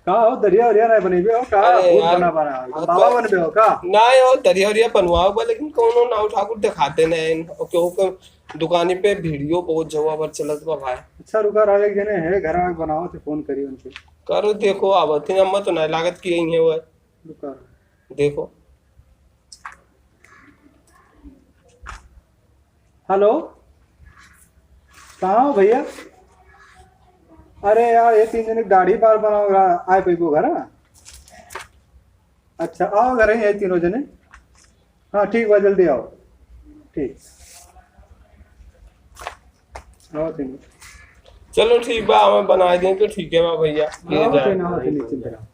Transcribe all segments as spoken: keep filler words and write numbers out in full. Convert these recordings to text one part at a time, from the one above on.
का हो, दरिया उरिया नहीं बनइबे हो का? अरे भूत यार, बना बना, हाँ, बाबा तो बनबे हो का? नहीं हो, दरिया उरिया बनवाओ बा, लेकिन कौनो नाऊ ठाकुर देखाते नहीं। ओके, ओके, दुकानी पे वीडियो बहुत जगह पर चलत बा भाई। अच्छा, रुका रहा, एक जने है घर में, बनाओ तो फोन करी उनके। करो, देखो, अब अथिन अम्मा तो नहीं लागत कि यही है वो। रुका। देखो। हेलो, कहाँ हो भैया? अरे यार, ये तीन जने दाढ़ी बार बनाओ, आए पैबो घर, हाँ? अच्छा, आओ घर, यही तीनों जने। हाँ, ठीक बा, जल्दी आओ। ठीक। आओ तीनों। चलो ठीक बा, हमें बनाए दें तो ठीक है बा भैया। आओ, ये जा। तीनों, आओ, तीनों, चिंता ना।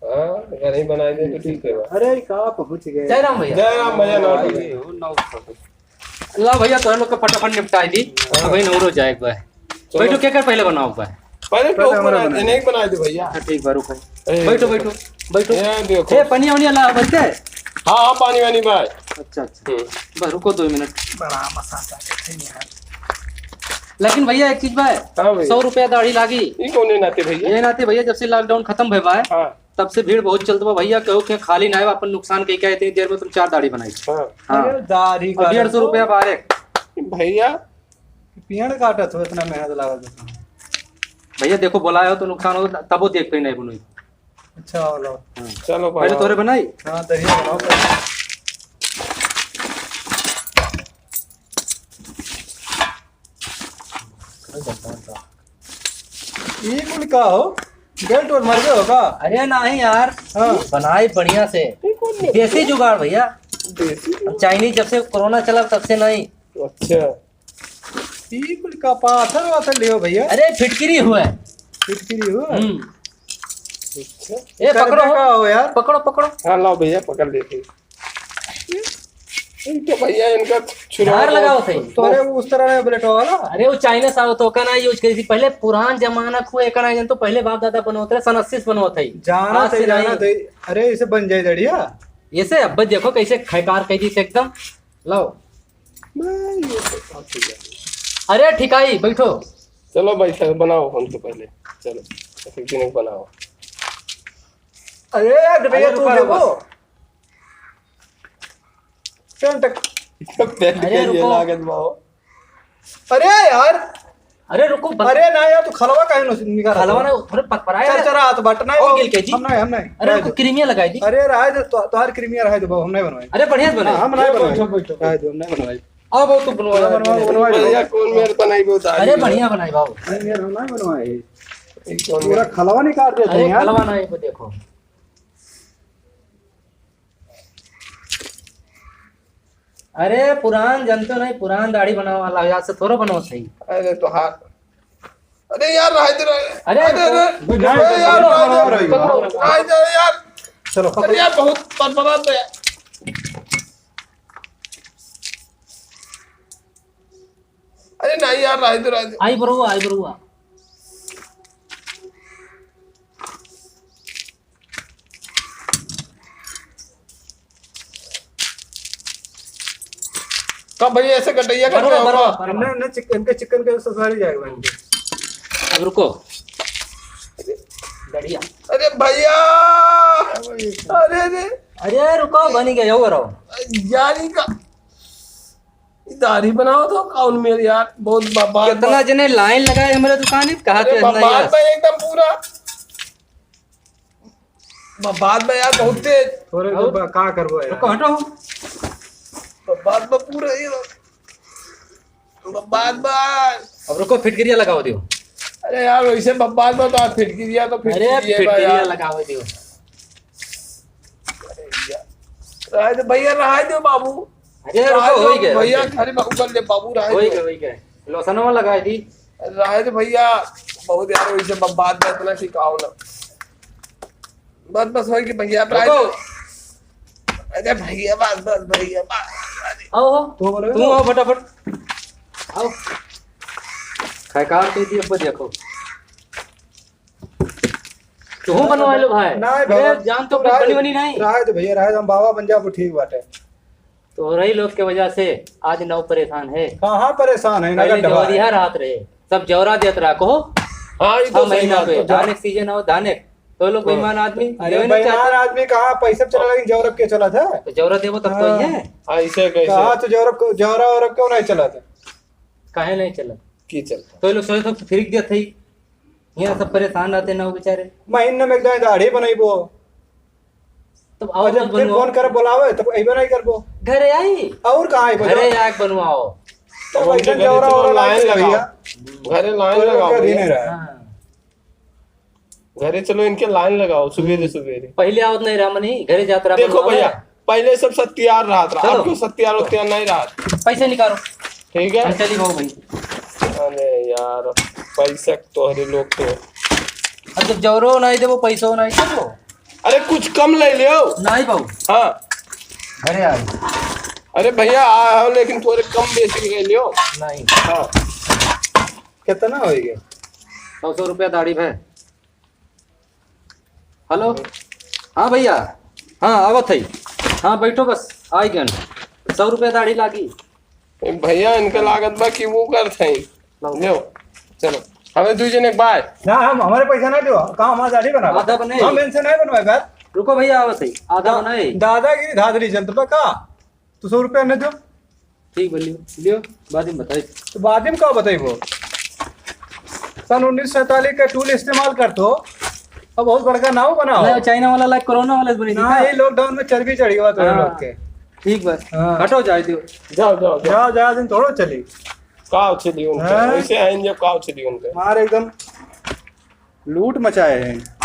हाँ, घर ही बनाए दें तो ठीक है बा। अरे, कहाँ पहुँच गए? जय राम भैया। जय राम भैया, नौ सौ। ला भैया, तोहरे लोग के फटाफट निपटाई दी। हाँ। अब भाई नौरो जाए एक बार। चलो। बैठो, के कर पहले बनाओ एक बार। पहले पहले टोक हमारा बनाए दे, बनाए। नहीं बनाए दे भैया। अच्छा, ठीक बा, रुको। ए, बैठो, बैठो, बैठो। ये देखो। ए, पनिया वनिया ला, बच्चे। हाँ, हाँ, पानी वानी भाई। अच्छा, अच्छा। हम्म। बस रुको दो मिनट। बड़ा मसाला है यार। लेकिन भैया, एक चीज बा, हाँ भैया। सौ रुपया दाढ़ी लागी। ई कौने नाते भैया? ये नाते भैया, जब से लॉकडाउन खत्म भय बा, हाँ। तब से भीड़ बहुत चलत बा भैया, केहू के खाली ना आए, अपन नुकसान कई के इतनी देर में तुम चार दाढ़ी बनाई। हाँ। हाँ। अरे, दाढ़ी और का डेढ़ सौ रुपया बारे। भैया। पेड़ काटत हो, इतना मेहनत लागत है। भैया देखो, बोलाए हो तो नुकसान हो, तबो देख पे नहीं बनोई। अच्छा, वाला। हाँ। चलो, पहले बनाओ। तोरे बनाई? हाँ, दहिया बनाओ पहले। ई कुल का हो? बेल्ट और मर गए हो का? अरे नहीं यार, हाँ। बनाई बढ़िया से। ई कौन है? देसी जुगाड़ भैया। देसी जुगाड़? अब चाइनीज जब से कोरोना चला तब से नहीं। अच्छा। ई कुल का पाथर वाथर लियो भैया? अरे फिटकिरी हुआ है। फिटकिरी हुआ? हम्म। अच्छा। ए, पकड़ो। का हो यार? पकड़ो, पकड़ो। हाँ, लाओ भैया, पकड़ लेते हैं। इनके भैया, इनका छुरा धार लगाओ सही। तोरे उस तरह में ब्लेड वाला? अरे, वो चाइना सा होता, ओका ना यूज करी थी। पहले पुरान जमाना को एक ना जन तो पहले बाप दादा बनवत रहे, सन अस्सी से बनवत है। जाना आज थे, से जाना नहीं। थे। अरे, इसे बन जाए दड़िया। इसे अब देखो कैसे खैकार कह दी एकदम। लाओ। नहीं, ये तो बात ठीक है। अरे, ठिकाई, बैठो। चलो भाई, चलो बनाओ हम तो पहले। चलो, फिर बनाओ। अरे, यार, भैया, अरे, तू रुको, देखो। रुको। चल, टक। पेंट अरे, के ये रुको। लागत बा हो। अरे, यार। अरे, रुको, बस। अरे, ना, यार, तू खलवा काहे नो निकाल खलवा रहा? ना, थोड़े पकपराए चल, यार। चल, हाथ बट, नहीं, और बाबू, गिल के जी। हम नहीं, हम नहीं। अरे, रहे रुको, दो। क्रीमिया लगाई दी। अरे, रहे दो, तो, तोहार क्रीमिया रहे दो, बाबू, हम नहीं बनवाए। अरे, बढ़िया से बनाए। हाँ, हम नहीं बैठो, बनवाए। बैठो। रहे दो, हम नहीं बनवाए। अब वो तो बनवा बनवा, बनवा, बनवा। भैया, कौन मेर बनाई वो दाढ़ी अरे, में? बढ़िया बनाई बाबू। नहीं, मेर हम नहीं बनवाए। एक कौन पूरा मेर? खलवा निकाल देते अरे, हैं यार। खलवा नहीं, वो देखो। अरे, पुरान जनतो नहीं, पुरान दाढ़ी बनावे वाला है, आज से थोड़ा बनवा सही। अरे, तो हाथ। अरे यार, रहे दे, रहे। अरे, अरे, अरे, रुको। अरे यार, रहे दे, रहे दे, रहे दे यार। चलो, अरे यार, बहुत बदबदात है यार। अरे नहीं यार, रहे दे, रहे दे। आई बरुआ, आई बरुआ। का भैया ऐसे गटैया करते बरोबर, हो बरोबर, का? बरोबर। हमने, हमने चिक-, इनके चिकन के ससुराल ही जाएगा इनके। अब रुको। बढ़िया। अरे भैया! अरे, अरे। अरे रुको, बनी गया, हो रहो। यार, ई का, ई दाढ़ी बनाओ तो कौन मेरे यार, बहुत बर्बाद कितना बा-, जने लाइन लगाए हमारे दुकान में, कहा अरे थे, नहीं बर्बाद यार। बा एकदम पूरा। बा-, बात बा यार, बहुत तेज। थोड़े और? देर बा-, का करबो यार? रुको, हटो। बा-, बात बा पूरा ये बा-, बात बा। अब रुको, फिटकिरिया लगाओ दियो। अरे यार, वैसे बा-, बात बा तो आप फिटकिरिया तो अरे, फिटकिरिया बा फिटकिरिया यार। लगाओ दियो। अरे यार। रहा दे भैया, रहा दे बाबू। अरे, रहा रुको, दे हो ही गया, भैया, हो ही गया। अरे बाबू, कर ले बाबू, रहा हो ही दे। गया, हो ही गया। लोशनवा लगाई दी। रहे दे भैया, बहुत यार वैसे ब-, बात बा इतना टिकाऊ ना। बस, बस, होई कि भैया, अब रहे रुको। दे। अरे भैया, बस, बस, भैया, बस। आओ, आओ। तू बोले तू तो? आओ फटाफट। आओ। खैकार कह दिए, अब देखो। तू बनवा लो भाई। नहीं अरे, बाबा, जान तो तू रहे बनी दे, बनी नहीं। रहे दे भैया, रहे दे, हम बाबा बन जाबो, ठीक बात है। तोहरही लोग के वजह से आज नौ परेशान है। कहाँ परेशान है? पहले नगद ढवा है। जौरिया रहत रहे, सब जौरा देत रहा, कहो। हाँ, ये तो छह सही महीना बात पे, है। धान एक सीजन हो, धान एक। तो लोग बेईमान आदमी, अरे, लेवे नहीं बेईमान चाहते। आदमी कहाँ पैसा चला, लेकिन जौरब के चला था? तो जौरब देबो तब तो हाँ। ही है। ऐसे कैसे? कहाँ तो जौरब को, जौरा औरब क्यों नहीं चला था? काहे नहीं चला? की चलता? तो लोग सोचे तो फिर दिया था ही। यहाँ सब परेशान रहते ना वो बेचारे। महीने में एक दाई दाढ़ी बनइबो। तब आओ और जब मत फिर बनवाओ। फोन कर बुलावे, तब अइबे नहीं करबो। घरे आई। और कहाँ अइबो? घरे आके बनवाओ। तब अब उनके ऐसा घरे जौरा चलो, औरत लाइन आई लगाओ। भैया। घरे लाइन कोई लोग लगाओ का भी भैया। नहीं रहा। हाँ। घरे चलो, इनके लाइन लगाओ सुबेरे सुबेरे। पहले आवत नहीं रहा मनी, घरे जात रहा देखो बनवावे। भैया, पहले सब सत्यार रहत रहा, चलो। अब क्यों सत्यार उत्यार नहीं रहत? पैसे निकालो। ठीक है? हम चली भाऊ भाई। अरे यार, पैसा तोहरे लोग तो। अब जब जौरो नहीं देबो, पैसो नहीं देबो। अरे कुछ कम ले लियो। नहीं भाऊ। हाँ। घरे आ। अरे भैया, आ हो, लेकिन थोड़े कम बेसी ले लियो। नहीं। हाँ। कितना हो गया? सौ, सौ रुपया दाढ़ी भै। हेलो, हाँ भैया, हाँ, आवत है। हाँ, बैठो बस, आई गन। सौ रुपया दाढ़ी लागी। ए, भैया, इनका लागत बा कि वो करत हैं। लाओ। लो, चलो, हमें दू जने बाय। ना, हम, हमारे पैसा ना दो, कहाँ हमारा दाढ़ी बनावा? आधा बने। हम इनसे नहीं बनवाए बात। रुको भैया, आवत है, आधा दा-, बनाए। दादागिरी धाधली चलत बा का? तू सौ रुपया नहीं दो। ठीक बा, लियो, लियो, बाद में बताई। तो बाद में का बताइबो? सन उन्नीस सौ सैंतालीस के टूल इस्तेमाल करत हो, अब बहुत बड़का नाव बना हो। नहीं, चाइना वाला लाइक कोरोना वाला बनी थी ना, का? ये लॉकडाउन में चर्बी चढ़ी हुआ तो हाँ। लोग के। ठीक बा, हाँ। हटो, जाए दियो। जाओ, जाओ, जाओ। जाओ, जाओ, दिन थोड़ो चली। काव चली उनके? हाँ। वैसे आइन जब काव चली उनके? मार एकदम लूट मचाए हैं।